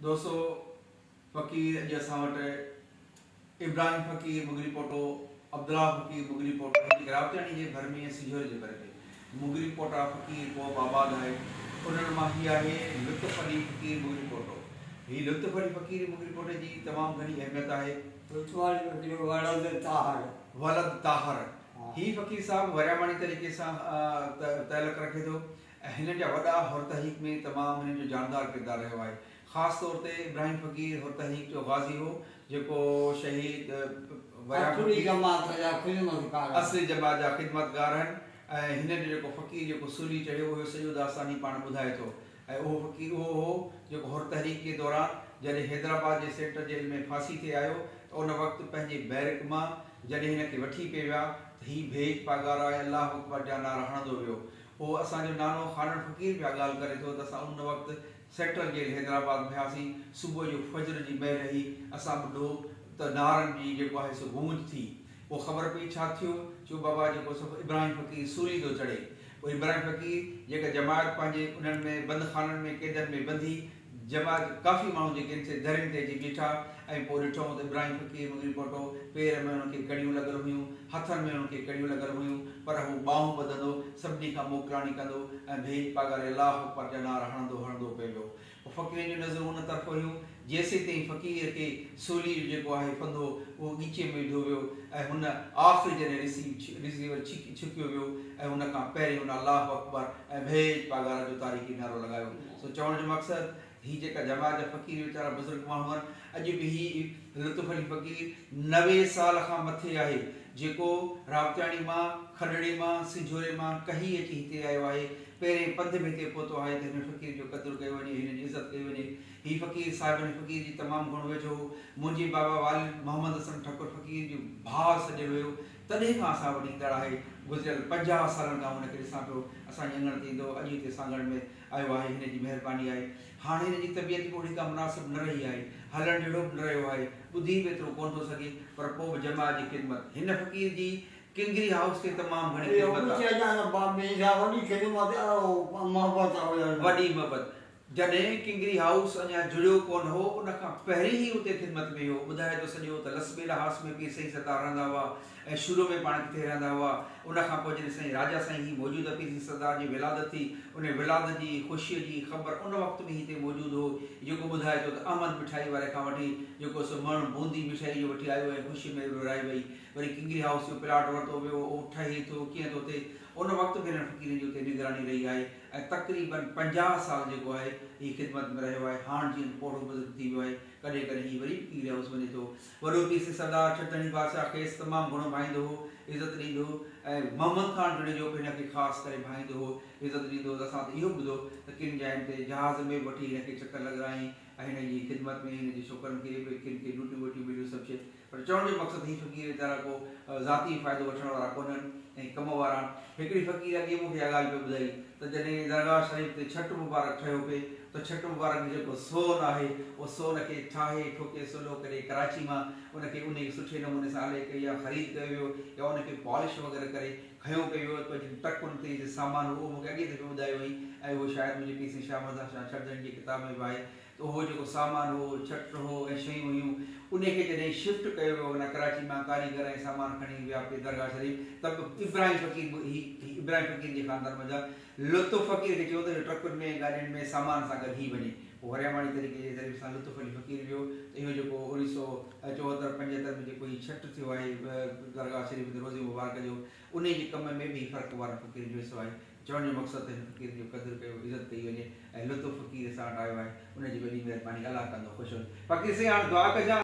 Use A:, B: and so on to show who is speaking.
A: دوستو فقير اڄ اسان وٽ ابراهيم فقير مغري پوٽو عبدالله فقير مغري پوٽو هن گراوتياڻي جي ڀر ۾ ۽ سنجهوري جي ڀر ۾ مغري پوٽا فقير ڪوب آباد آهي انهن مان هي آهي لطف علي فقير مغري پوٽو هي لطف علي فقير مغري پوٽي جي تمام گهڻي اهميت آهي.
B: لطف علي فقير ولد طاهر.
A: ولد طاهر هي فقير صاحب ورياماڻي طريقي سان تعلق رکي ٿو ۽ هنن جا وڏا حر تحريڪ ۾ تمام هنن جو جاندار ڪردار رهيو آهي. خاص طور تي ابراهيم فقير حر تحريڪ جو غازي هو جيڪو شهيد وريام
B: اصلي
A: فقير
B: جماعت جا خدمتگار آهن.
A: اصلي جماعت جا خدمتگار آهن ۽ هنن جو جيڪو فقير جيڪو سولي چڙهيو اهو سڄو داستان هي پاڻ ٻڌائي ٿو ۽ اهو فقير اهو هو جيڪو حر تحريڪ جي دوران جڏهن حيدرآباد جي سينٽر جيل ۾ ڦاسي ٿي آيو ته ان وقت پنهنجي بئرڪ مان جڏهن هن کي وٺي پئي ويا ته هي ڀيڄ پاڳارا ۽ الله اڪبر جا نعرا هڻندو ويو اهو اسان جو نانو خانڻ فقير به اها ڳالهه ڪري ٿو ته اسان ان وقت سينٽرل جيل حيدرآباد ۾ هئاسين، صبح جو فجر جي مهل هئي، اسان ٻڌو ته نعرن جي جيڪو آهي سو گونج ٿي، پوء خبر پئي ڇا ٿيو، چيو بابا جيڪو سو ابراهيم فقير سولي ٿو چڙهي. پوء ابراهيم فقير جيڪا جماعت پنهنجي انهن ۾ بند خانن ۾ قيدن ۾ ٻنڌي جماعت ڪافي ماڻهو جيڪي آهن سي درين تي اچي بيٺا ۽ پوء ڏٺائون ته ابراهيم فقير مغري پوٽو پير ۾ هن کي ڪڙيون لڳل هيون، هٿن ۾ هن کي ڪڙيون لڳل هيون، پر هو ٻانهون ٻڌندو، سڀني کان موڪلاڻي ڪندو ۽ ڀيڄ پاڳاري الله اڪبر جا نعرا هڻندو هڻندو پئي ويو. پوء فقيرن جون نظرون ان طرف هيون، جيسيتائين فقير کي سوليء جو جيڪو آهي ڦندو اهو ڳچيء ۾ وڌو ويو ۽ هن آخري جڏهن رسيور ڇڪيو ويو ۽ ان کان پهرين هن الله اڪبر ۽ ڀيڄ پاڳارا جو تاريخي نعرو لڳايو. سو چوڻ جو مقصد هي جيڪا جماعت جا فقير ويچارا بزرگ ماڻهو آهن اڄ به هي لطف علي فقير 90 سال کان مٿي آهي جيڪو راوتياڻي مان، کڏڙي مان، سنجهوري مان ڪهي اچي هتي آيو آهي پهرين پنڌ به هتي پهتو آهي ته هن فقير جو قدر ڪيو وڃي هن جي عزت ڪئي وڃي. هي فقير صاحبن فقير جي تمام گهڻو ويجهو هو. منهنجي بابا والد محمد حسن ٺڪر فقير جو ڀاء سڏيل هيو. تڏهن کان اسان وٽ ايندڙ آهي. گذريل 50 سالن کان هن کي ڏسان پيو. اسان جي اڱڻ تي ايندو هو. اڄ هتي سانگهڙ ۾ آيو آهي. هن جي مهرباني آهي. هاڻي هن جي طبيعت به اوڙي ڪا مناسب نه رهي آهي. هلڻ جهڙو به نه رهيو آهي. ٻڌي به ايترو ڪونه ٿو سگهي. پر پوء به جماعت جي خدمت. هن فقير جي ڪنگري هائوس کي تمام گهڻي
B: اهو
A: خدمت
B: به
A: آهي.
B: چئجان ته بابي سان وڏي خدمت ۽ محبت هئس.
A: وڏي محبت. جڏهن ڪنگري هائوس اڃا جڙيو ڪونه هو، ان کان پهرين ئي اتي خدمت ۾ هو. ٻڌائي ٿو سڄو ته لسٻيلا هائوس ۾ پير سائين سردار رهندا هئا ۽ شروع ۾ پاڻ ڪٿي رهندا هئا. ان کان پوء جڏهن سائين راجا سائين هي موجوده پير سائين سردار جي ولادت ٿي، ان ولادت جي خوشيء جي خبر ان وقت ۾ هتي موجود هو، جيڪو ٻڌائي ٿو ته احمد مٺائي واري کان وٺي جيڪو سو مڻ بوندي مٺائي جو وٺي آيو ۽ خوشيء ۾ ورهائي وئي. وري ڪنگري هائوس جو پلاٽ ورتو ويو، اهو ٺهي ٿو ڪيئن ٿو ٿئي، ان وقت به هنن فقيرن جي اتي نگراني رهي آهي. ۽ تقريباً 50 سال جيڪو آهي هي خدمت ۾ رهيو آهي. هاڻ جيئن ته پوڙهو بزرگ ٿي ويو آهي، ڪڏهن ڪڏهن هي وري به ڪنگري هائوس وڃي ٿو. وڏو پير سي سردار ڇٽ ڌڻي بادشاهه کيس تمام گهڻو ڀائيندو هو، عزت ڏيندو هو ۽ محمد خان جوڻيجو به هن کي خاص ڪري ڀائيندو هو، عزت ڏيندو هو ته اسان ته اهو به ٻڌو ته ڪن جاين تي جهاز ۾ به وٺي هن کي چڪر لڳرايائين ۽ هن جي خدمت ۾ هن جي ڇوڪرن کي به ڪن کي ڊيوٽيون ووٽيون مليون سڀ شيء پر چوڻ جو مقصد هي فقير ويچارا ڪو ذاتي فائدو وٺڻ وارا ڪونهن ۽ ڪم وارا آهن. هڪڙي فقير اڳي مون کي اها ڳالهه پئي ٻڌائي ته جڏهن درگاهه شريف تي ڇٽ مبارڪ ٺهيو پئي ته ڇٽ مبارڪ جو جيڪو سون آهي اهو سون کي ٺاهي ٺوڪي سولو ڪري ڪراچي مان ان کي انهي سٺي نموني سان الائي ڪري يا خريد ڪيو ويو يا ان کي پالش وغيره ڪري کنيو پئي ويو ته جن ٽرڪن تي جي سامان هو اهو مون کي اڳي دفعي ٻڌايو هئي ۽ اهو شايد منهنجي پير سائين شاهه مرزا شاهه ڇٽ ڌڻي جي ڪتاب ۾ به آهي ته اهو جيڪو سامان هو، ڇٽ هو ۽ شيون هيون، انهي کي جڏهن شفٽ ڪيو ويو معنيٰ ڪراچي مان ڪاريگر ۽ سامان کڻي ويا پئي درگاهه شريف ته به ابراهيم فقير به هي ابراهيم فقير جي خاندان منجهان لطف فقير کي چيو ته اهو ٽرڪن ۾ گاڏين ۾ سامان سان گڏ هي وڃي. پوء ورياماڻي طريقي جي ذريعي سان لطف علي فقير ويو ته اهو جيڪو 1974 75 ۾ جيڪو هي ڇٽ ٿيو آهي درگاهه شريف تي روضي مبارڪ جو انهي جي ڪم ۾ به هي فرق وارن فقيرن جو حصو آهي. چوڻ جو مقصد ته هن فقير جو قدر ڪيو عزت ڪئي وڃي ۽ لطف فقير اسان وٽ آيو آهي ان جي وڏي مهرباني الله ڪندو خوش هجي فقير سائين هاڻ دعا ڪجان.